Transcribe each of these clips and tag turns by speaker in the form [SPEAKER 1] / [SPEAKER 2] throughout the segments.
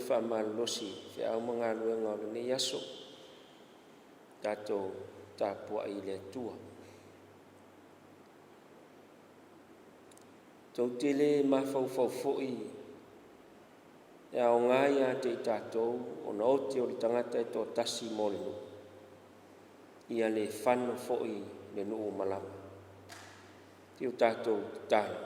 [SPEAKER 1] faamalolosi i feau ma galuega o lenei aso. Tatou tapuai i le Atua. Tou te le mafaufau foi e aoga ia te i tatou ona ote o le tagata e toatasi mo le nuu, ia le fano foi le nuu uma lava. Se i o tatou tatalo.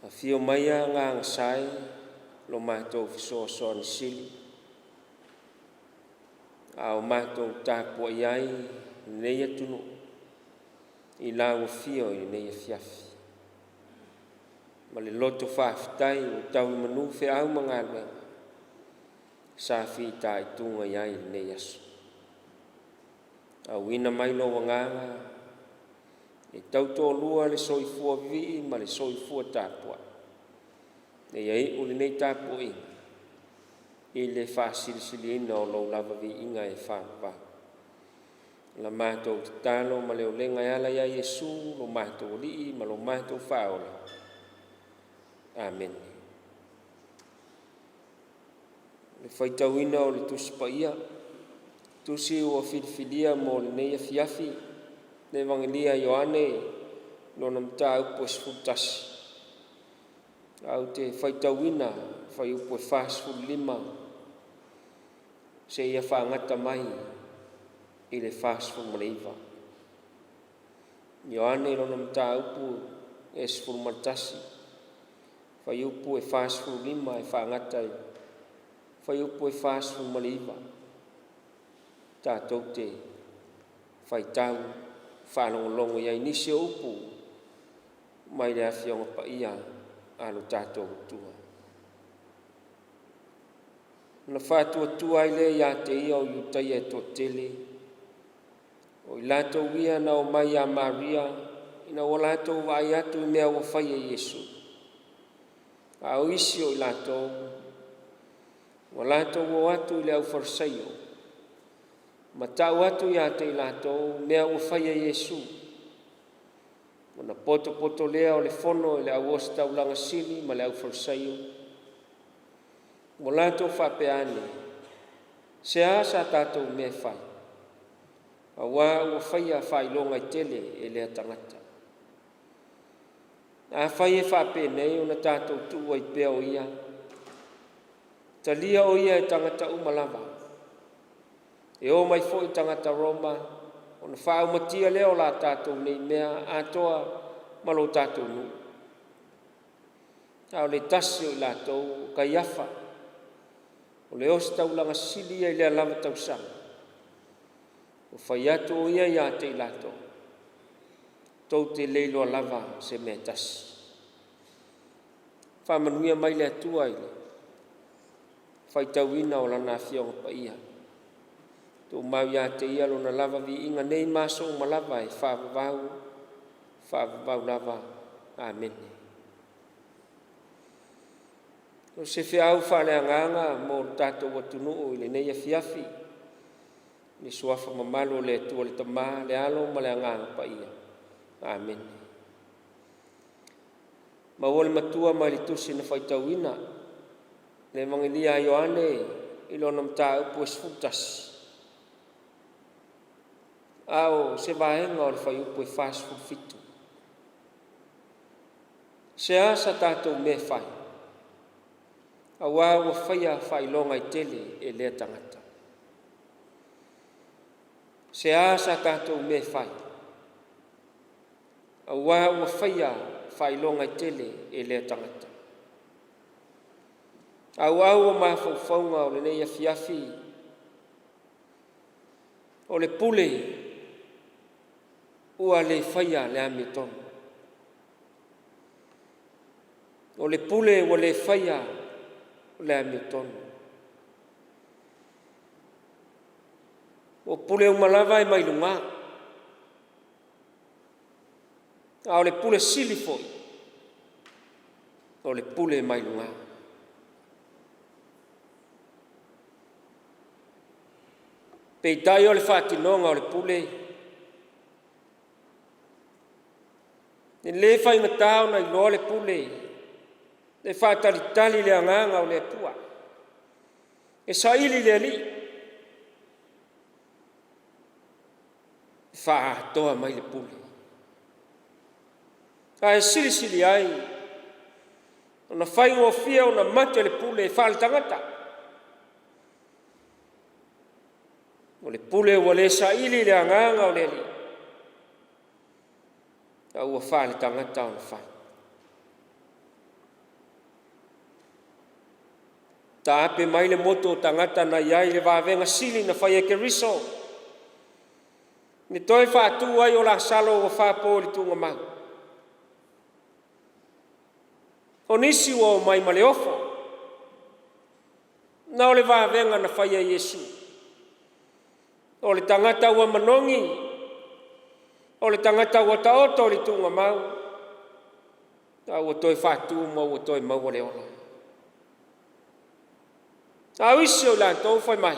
[SPEAKER 1] Afio maia Gagasae, lo matou Fesoasoani Sili, a o matou tapuai ai i lenei atunuu i lau afio i lenei afiafi. Ma le loto faafetai ua tau i manu feau ma galuega sa fitaituga i ai i lenei aso. Auina mai lou agaga e tautoalua le soifua vivii ma le soifua tapuai, ina ia iu lenei tapuaiga i le faasilisiliina o lou lava viiga e faavavau. O la matou tatalo ma le olega e ala ia Iesu lo matou Alii ma lo matou Faaola. Amene. Le faitauina o le Tusi Paia, tusi ua filifilia mo lenei afiafi, le Evagelia a Ioane, lona mataupu e 11, ae ou te faitauina le fuaiupu e 45 seia faagata mai i le 49. Ioane lona mataupu e 11, fuaiupu e 45 e faagata i le fuaiupu e 49. Tatou te faitau faalogologo i ai i nisi o upu mai le Afioaga Paia a lo tatou Atua. Ona faatuatua ai lea ia te ia o Iutaia e toatele, o i latou ia na omai ia Maria ina ua latou vaai atu i mea ua faia e Iesu, a o isi o i latou ua latou o atu i le aufalesaio ma tau atu ia te i latou mea ua faia e Iesu. Ona potopoto lea o le fono i le au ositaulaga sili ma le aufalesaio, ua latou faapea ane, “Se a sa tatou mea e fai? Auā ua faia faailoga e tele e lea tagata. Afai e faapenei ona tatou tuu ai pea o ia, talia o ia e tagata uma lava, e omai foi tagata Roma ona faaumatia lea o la tatou nei mea atoa ma lo tatou nuu.” A o le tasi o i latou, o Kaiafa, o le ositaulaga sili ia i lea lava tausaga, ua fai atu o ia ia te i latou, “Tou te le iloa lava se mea e tasi. Faamanuia mai le Atua i le faitauina o Lana Afioga Paia. Tumau ia te Ia Lona lava viiga nei ma aso uma lava e faavavau, faavavau lava. Amene. O se feau faaleagaga mo le tatou atunuu i lenei afiafi, i le suafa mamalu o le Atua le Tama, le Alo ma le Agaga Paia. Amene. Maua le matua mai le tusi na faitauina, le Evagelia a Ioane i lona mataupu e 11, a o se vaega o le fuaiupu e 47. Se a sa tatou mea e fai? Auā ua faia faailoga e tele e lea tagata. Se a sa tatou mea e fai? Auā ua faia faailoga e tele e lea tagata. Auau o mafaufauga o lenei afiafi, o le pule ua le faia le amiotonu. O le pule ua le faia le amiotonu. O pule uma lava e mai luga, a o le pule sili foi o le pule mai luga. Peitai o le faatinoga o le pule, e le faigata ona iloa le pule. E faatalitali le agaga o le Atua, e saili le Alii, e faaatoa mai le pule. Ae silisili ai ona faigofie ona mate le pule faale-tagata. O le pule ua le saili le agaga o le Alii, a ua faale-tagata ona fai. Taape mai le motu o tagata na i ai le vavega sili na faia e Keriso, i le toe faatu ai o Lasalo ua fapo i le tuugamau. O nisi ua omai ma le ofo, na o le vavega na faia e Iesu. O le tagata ua manogi, o le tagata ua taoto i le tuugamau, a ua toe faatu ma ua toe maua le ola. A o isi o i latou fai mai,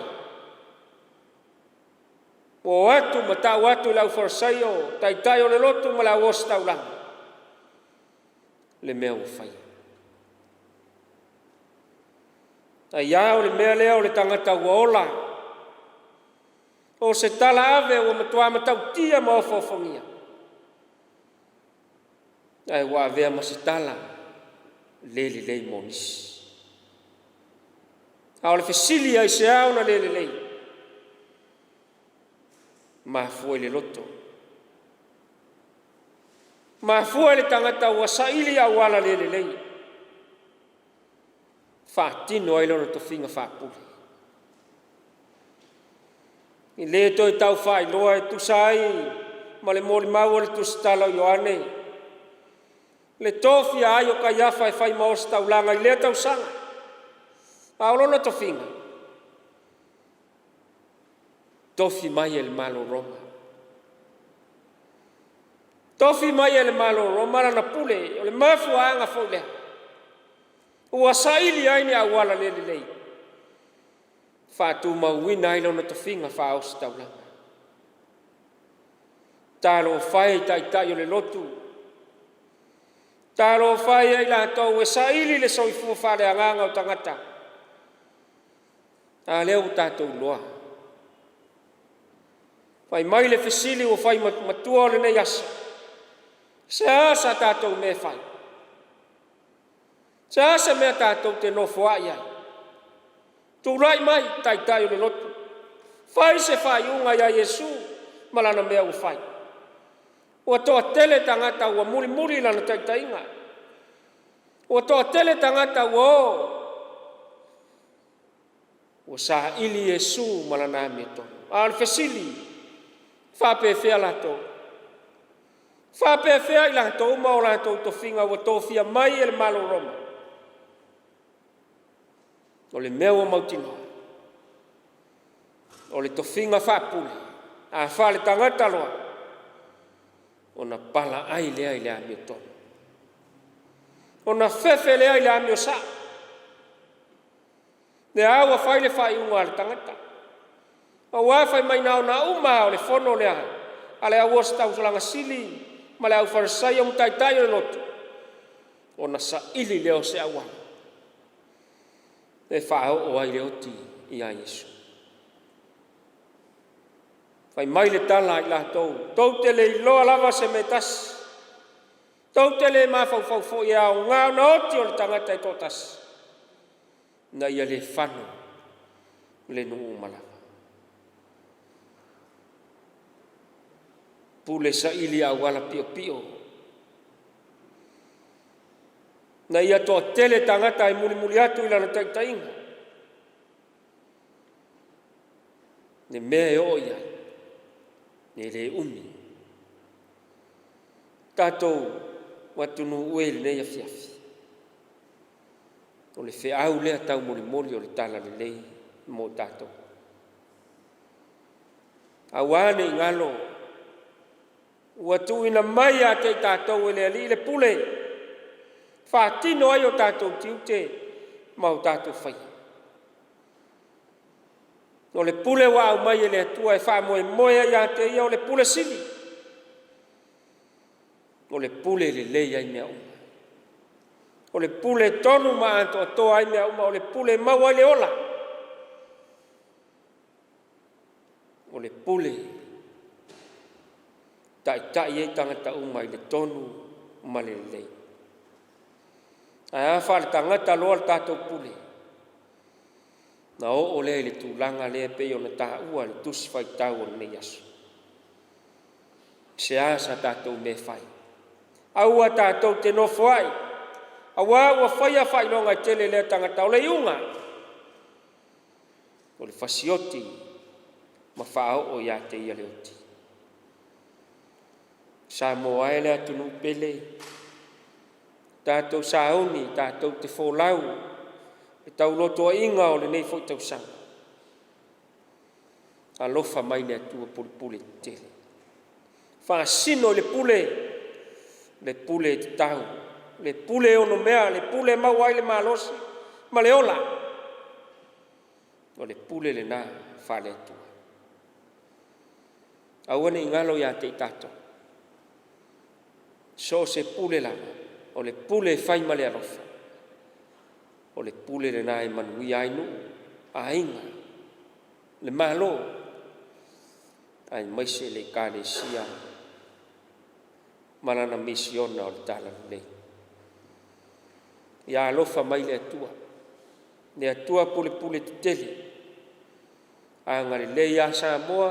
[SPEAKER 1] ua o atu ma tau atu i le aufalesaio, taitai o le lotu ma le au ositaulaga le mea ua faia. Ai a o le mea lea o le tagata ua ola, o se tala ave ua matua matautia ma ofoofogia, ae ua avea ma se tala le lelei mo nisi. A o le fesili, aisea ona le lelei? Mafua i le loto, mafua i le tagata ua saili auala le lelei, faatino ai lona tofiga faapule. E le toe tau faailoa e tusa ai ma le molimau a le tusitala o Ioane, le tofia ai o Kaiafa e fai ma ositaulaga i lea tausaga, a o lona tofiga, tofi mai e le Malo o Roma. Tofi mai e le Malo o Roma lana pule, o le mafuaaga foi lea ua saili ai ni auala le lelei, faatumauina ai lona tofiga faa-ositaulaga. Talofa e i taitai o le lotu, talofa e ia i latou e saili le soifua faaleagaga o tagata, a lea ua tatou iloa. Fai mai le fesili ua fai matua o lenei aso, se a sa tatou mea e fai? Se a se mea tatou te nofoai ai? Tulai mai taitai o le lotu, fai se faaiuga ia Iesu ma lana mea ua fai. Ua toatele tagata ua mulimuli lana taitaiga, ua toatele tagata ua o ua saili Iesu ma lana amiotonu. A o le fesili, faapefea latou? Faapefea i latou ma o latou tofiga ua tofia mai e le Malo o Roma? O le mea ua mautinoa, o le tofiga faapule, a faale-tagata loa, ona palaai lea i le amiotonu, ona fefe lea i le amio sao. Lea lava ua fai le faaiuga a le tagata, aua fai mai na ona uma lava o le fono lea a le au ositaulaga sili ma le aufalesaio ma taitai o le lotu, ona saili lea o se auala e faaoo ai le oti ia Iesu. Fai mai le tala a i latou, tou te le iloa lava se mea e tasi, tou te le mafaufau foi e aoga ona oti o le tagata e toatasi, ina ia le fano le nuu uma lava. Pule saili auala piopio ina ia toatele tagata e mulimuli atu i lana taitaiga. Le mea e oo i ai, e le umi. Tatou atunuu e i lenei afiafi, o le feau lea taumolimoli o le talalelei mo tatou. Aua ne i galo, ua tuuina mai ia te i tatou e le Alii le pule, faatino ai o tatou tiute ma o tatou faiva. O le pule ua aumai e le Atua e faamoemoe ai ia te ia o le pule sili, o le pule e lelei ai mea uma. O le pule tonu ma atoatoa ai mea uma, o le pule e maua ai le ola, o le pule e taitai ai tagata uma i le tonu ma le lelei. Ae a faaletagata loa le tatou pule, ona oo lea i le tulaga lea pei ona taua e le Tusi Faitau o lenei aso. E seasea tatou mea e fai, aua tatou te nofoai aua ua faia faailoga e tele e lea tagata. O le iuga, o le fasioti ma faaoo ia te ia le oti. Samoa e le atunuu pele, tatou sauni tatou te folau i le taulotoaina o lenei foi tausaga, alofa mai le Atua pulepule tetele, faasino i le pule, le pule tatau, le pule onomea, le pule e maua ai le malosi ma le ola, o le pule lena faale-Atua. Aua ne i galo ia te i tatou, so o se pule lava, o le pule e fai ma le alofa, o le pule lena e manuia ai nuu, aiga, le Malo aemaise le Ekalesia ma lana misiona o le talalelei. Ia alofa mai le Atua, le Atua pulepule tetele, agalelei ia Samoa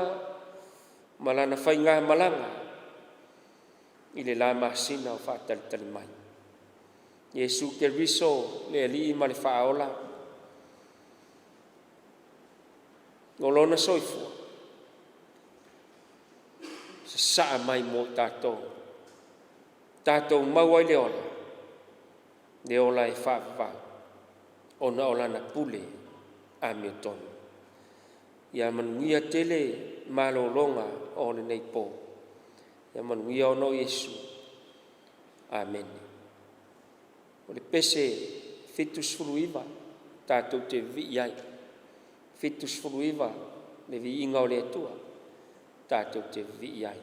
[SPEAKER 1] ma lana faigamalaga i le la masina o faatalitali mai. Iesu Keriso le Alii ma le Faaola, o Lona soifua sasaa mai mo i tatou, tatou maua ai le ola, le ola e faavavau ona o Lana pule amiotonu. Ia manuia tele malologa o lenei po, ia manuia ona o Iesu. Amene. O le pese 79 tatou te vivii ai, 79 le viiga o le Atua tatou te vivii ai.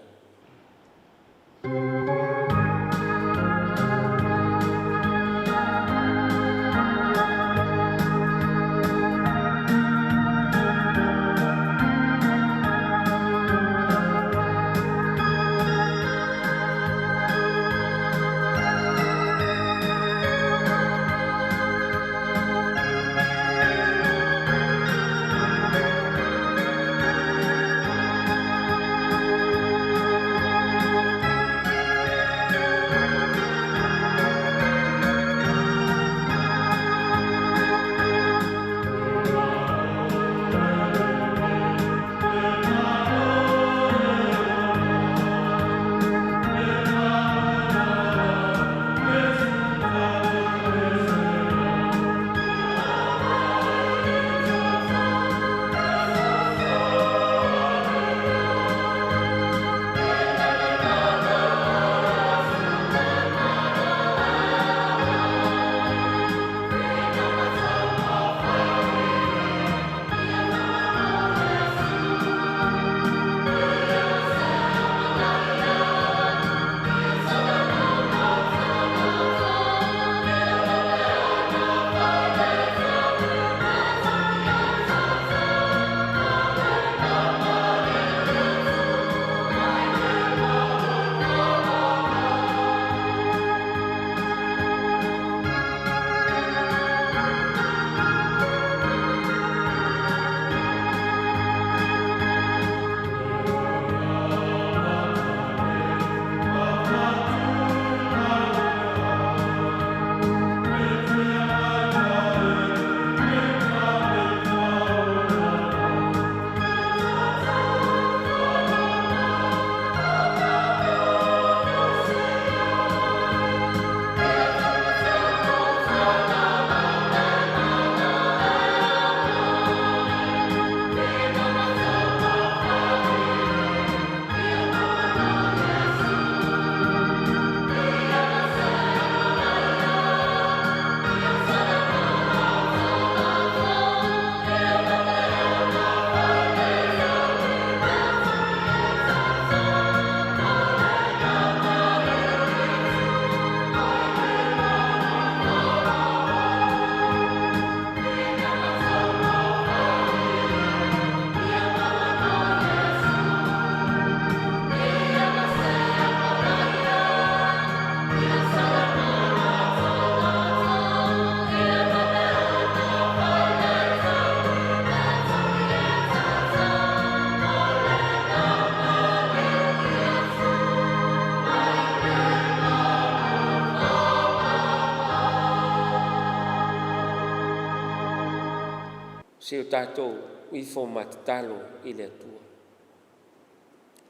[SPEAKER 1] Se o tatou ifo ma tatalo i le Atua.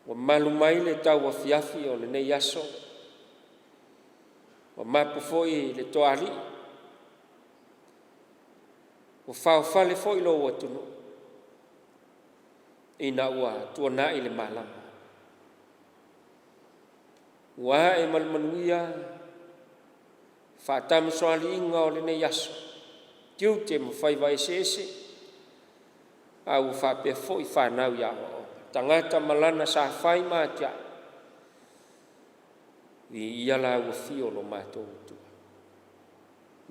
[SPEAKER 1] Ua malu mai le tauafiafi o lenei aso, ua mapu foi le toalii, ua faofale foi lou atunuu ina ua tuanai le malama. Ua ae ma le manuia faatamasoaliiga o lenei aso, tiute ma faiva eseese a ua faapea foi fanau i aoaoga, tagata ma lana sa fai ma atiae. Viia lau afio lo matou Atua,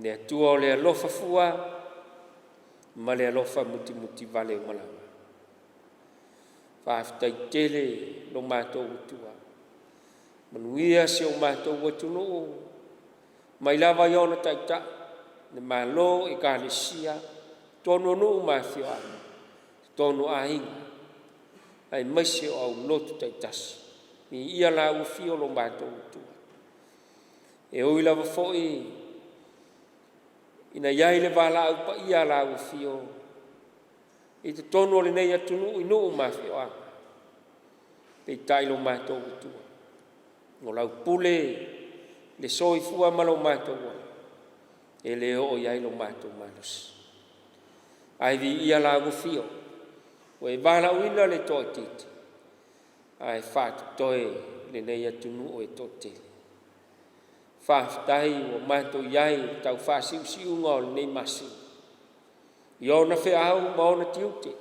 [SPEAKER 1] le Atua o le alofa fua ma le alofa mutimutivale uma lava. Faafetai tele lo matou Atua, manuia si o matou atunuu mai lava i ona taitai, le Malo, Ekalesia, totonu o nuu ma afioaga, totonu o aiga aemaise o aulotu taitasi. Viia lau afio lo matou Atua. E ui lava foi ina i ai le valaau paia a lau Afio i totonu o lenei atunuu i nuu ma afioaga, peitai lo matou Atua, o lau pule le soifua ma lo matou ola e le oo i ai lo matou malosi. Ae viia lau Afio ua e valaauina le toaitiiti ae faatotoe lenei atunuu e toatele. Faafetai ua matou i ai i le tau faasiusiuga o lenei masina i ona feau ma ona tiute,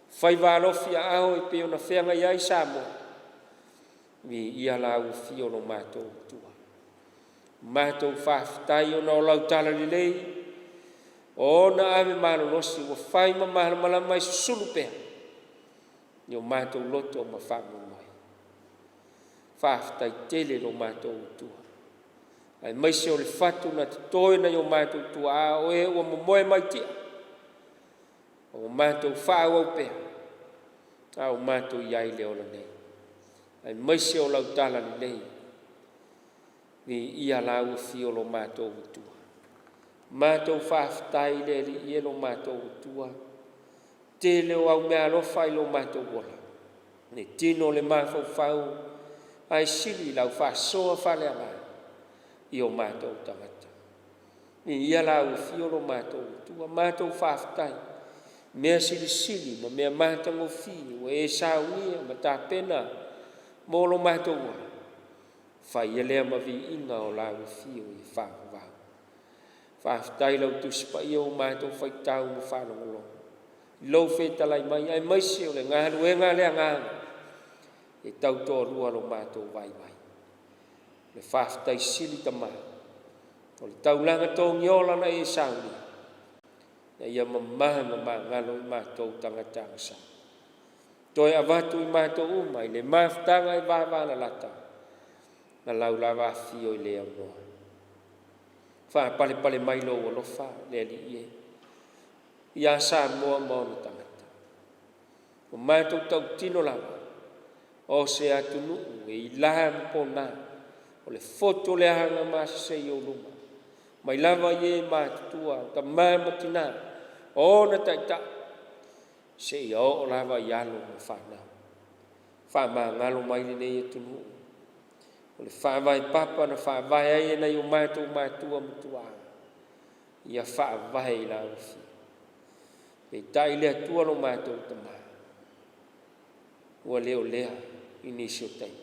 [SPEAKER 1] faiva alofi aao e pei ona feagai ai Samoa. Viia lau Afio lo matou Atua. Matou faafetai ona o lau talalelei, o ona ave malolosi ua fai ma malamalama e susulu pea i o matou loto ma faamoemoe. Faafetai tele i lo matou Atua aemaise o le fatu na toto e nai o matou tuaa o e ua momoe mai tia a ua matou faaauau pea a o matou i ai i le ola nei, aemaise o lau talalelei. Viia lau Afio lo matou Atua. Matou faafetai i le Alii e lo matou Atua, tele o au meaalofa i lo matou ola, le tino le mafaufau ae sili lau faasoa faaleagaga i o matou tagata. Viia lau Afio lo matou Atua, matou faafetai i mea silisili ma mea matagofie ua e saunia ma tapena mo lo matou ola, fai ia lea ma viiga o lau Afio ia faavavau. Faafetai i lau Tusi Paia ua matou faitau ma faalogologo i lou fetalai mai aemaise o le galuega a le Agaga e tautoalua lo matou vaivai. Le faafetai sili Tama o le taulaga togiola na e saunia ina ia mama ma magalo i matou tagata agasala, toe avatu i matou uma i le mafutaga e vavalalata ma lau lava Afio e le aunoa. Faapalepale mai lou alofa le Alii e ia Samoa ma ona tagata. Ua matou tautino lava o se atunuu e i la ma pona, o le fotu o le agamasese i ou luma, mai lava i e matutua, o tama ma tina, o ona taitai seia oo lava i alo ma fanau. Faamagalo mai lenei atunuu, o le faavae papa na faavae ai e nai o matou matua ma tuaa, ia faavae i lau Afio. Peitai le Atua lo matou Tama, ua le o lea i nisi o taimi.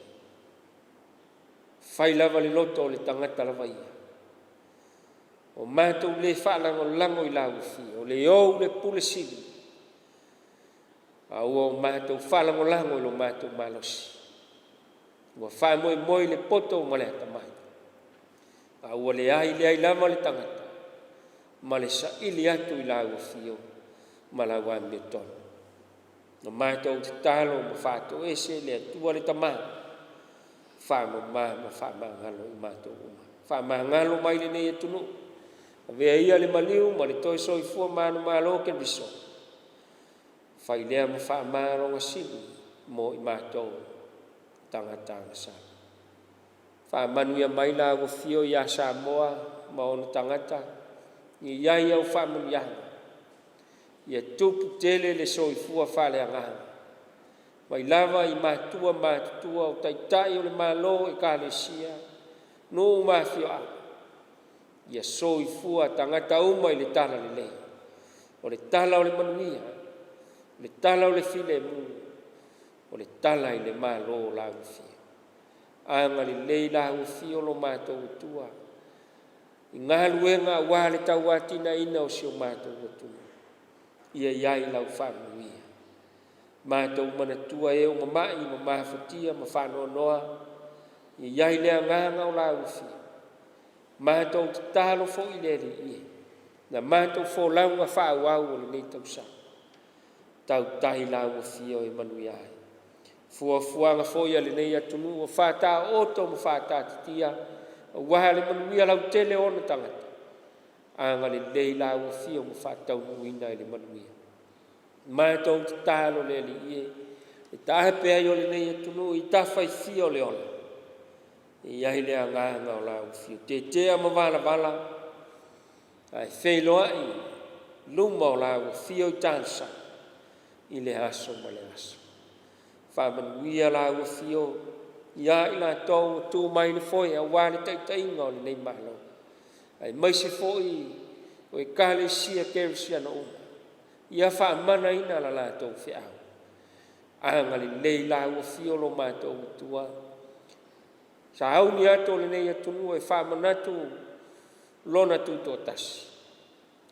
[SPEAKER 1] Fai lava le loto o le tagata lava ia, ua matou le faalagolago i lau Afio, o le ou le pule sili, a ua o matou faalagolago i lo matou malosi, ua faamoemoe i le poto ma le atamai, a ua leai leai lava le tagata ma le saili atu i lau Afio ma lau amiotonu. Na matou tatalo ma faatoese le Atua le Tama, faamama ma faamagalo i matou uma. Faamagalo mai lenei atunuu, avea ia le maliu ma le toe soifua manumalo o Keriso, fai lea ma faamaloga sili mo i matou tagata agasala. Faamanuia mai lau Afio ia Samoa ma ona tagata, ia i ai au faamanuiaga. Ia tupu tele le soifua faaleagaga mai lava i matua matutua o taitai o le Malo, Ekalesia, nuu ma afioaga. Ia soifua tagata uma i le talalelei, o le tala o le manuia, o le tala o le filemu, o le tala i le malo o lau Afio. Agalelei lau Afio lo matou Atua i galuega aua le tauatiaeina o si o matou atunuu, ia i ai lau faamanuia. Matou manatua e ua mamai ma mafatia ma faanoanoa, ia i ai le agaga o lau Afio. Matou tatalo foi le Alii e i la matou folauga faaauau o lenei tausaga, tautai lau Afio e manuia ai. Fuafuaga foi a lenei atunuu ua faataoto ma faataatitia aua le manuia lautele o ona tagata, agalelei lau Afio ma faataunuuina i le manuia. Matou tatalo le Alii e, le taape ai o lenei atunuu i tafa e fia o le ola, ia i ai le agaga o lau Afio tietea ma valavala ae feiloai i luma o lau Afio i talosaga i lea aso ma lea aso. Faamanuia lau Afio ia i latou ua tu mai i le foe aua le taitaiga o lenei Malo, aemaise foi o Ekalesia Kerisiano uma, ia faamanaina la latou feau, agalelei lau Afio lo matou Atua, sauni atu o lenei atunuu e faamanatu Lona Tutoatasi,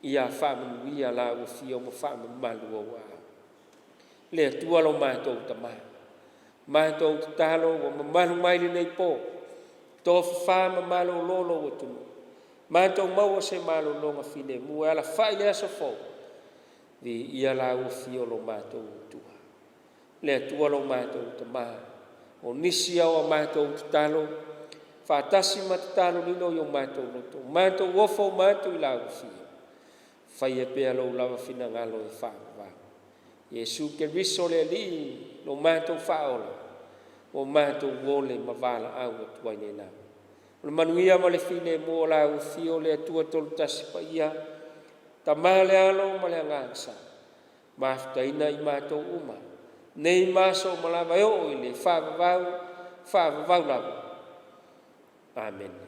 [SPEAKER 1] ia faamanuia lau Afio ma faamamalu ou Aao. Le Atua lo matou Tama, matou tatalo ua mamalu mai lenei po, tofafa ma malolo lou atunuu, matou maua se malologa filemu e alafai i le aso fou. Viia lau Afio lo matou Atua. Le Atua lo matou Tama, o nisi ao a matou tatalo faatasi ma tatalo lilo i o matou loto, matou ofo uma atu i lau Afio, faia pea lou lava finagalo e faavavau. Iesu Keriso le Alii lo matou Faaola, ua matou ole ma valaau atu ai nei lava. O le manuia ma le filemu o lau Afio le Atua Toatasi paia, Tama le Alo ma le Agaga Sa, mafutaina i matou uma nei ma aso uma lava e oo i le faavavau, faavavau lava. Amene.